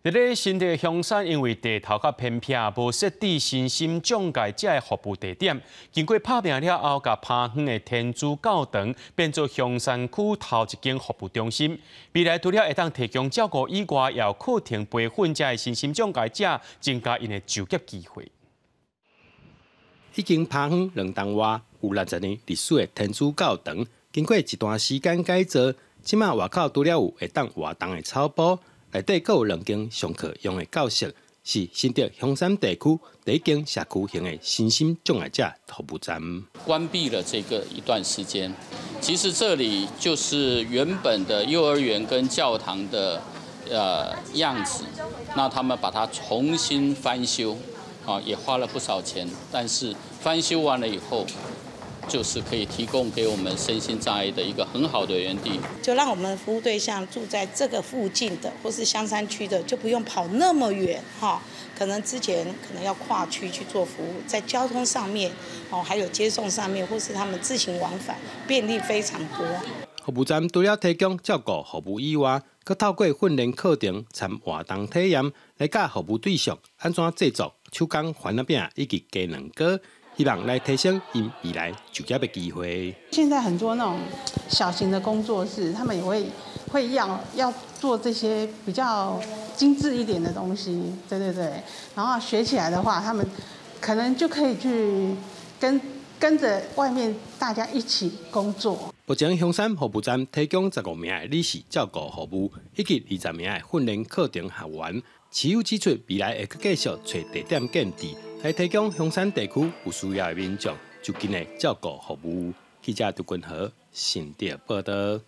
佇咧新竹香山，因為地頭較偏僻，無設置身心障礙者的服務地點。經過拍拚了後，共拍遠的天主教堂變做香山區頭一間服務中心。未來除了會當提供照顧以外，也有課程培訓遮的身心障礙者，增加𪜶的就業機會。已經拍遠2棟外，有60年歷史的天主教堂，經過一段時間改造，這馬外口除了有會當活動的草埔，內底閣有兩間上課用的教室，是新竹香山地區第一間社區型的身心障礙者服務站。關閉了這個一段時間，其實這裡就是原本的幼兒園跟教堂的樣子，那他們把它重新翻修，啊，也花了不少錢，但是翻修完了以後，就是可以提供給我們身心障礙的一個很好的園地。就讓我們服務對象住在這個附近的，或是香山區的，就不用跑那麼遠哈。可能之前可能要跨區去做服務，在交通上面哦，還有接送上面，或是他們自行往返，便利非常多。服務站除了提供照顧服務以外，閣透過訓練課程、參活動體驗，來教服務對象按怎製作手工番仔餅以及雞卵糕，希望來提升𪜶未來就業的機會。現在很多那種小型的工作室，他們也會要做這些比較精緻一點的東西，對對對。然後學起來的話，他們可能就可以去跟着外面大家一起工作。目前香山服務站提供15名的理事照顧服務，以及20名的訓練課程學員。市府指出，未來會繼續揣地點建置，來提供香山地區有需要的民眾就近的照顧服務。記者杜君和新竹報道。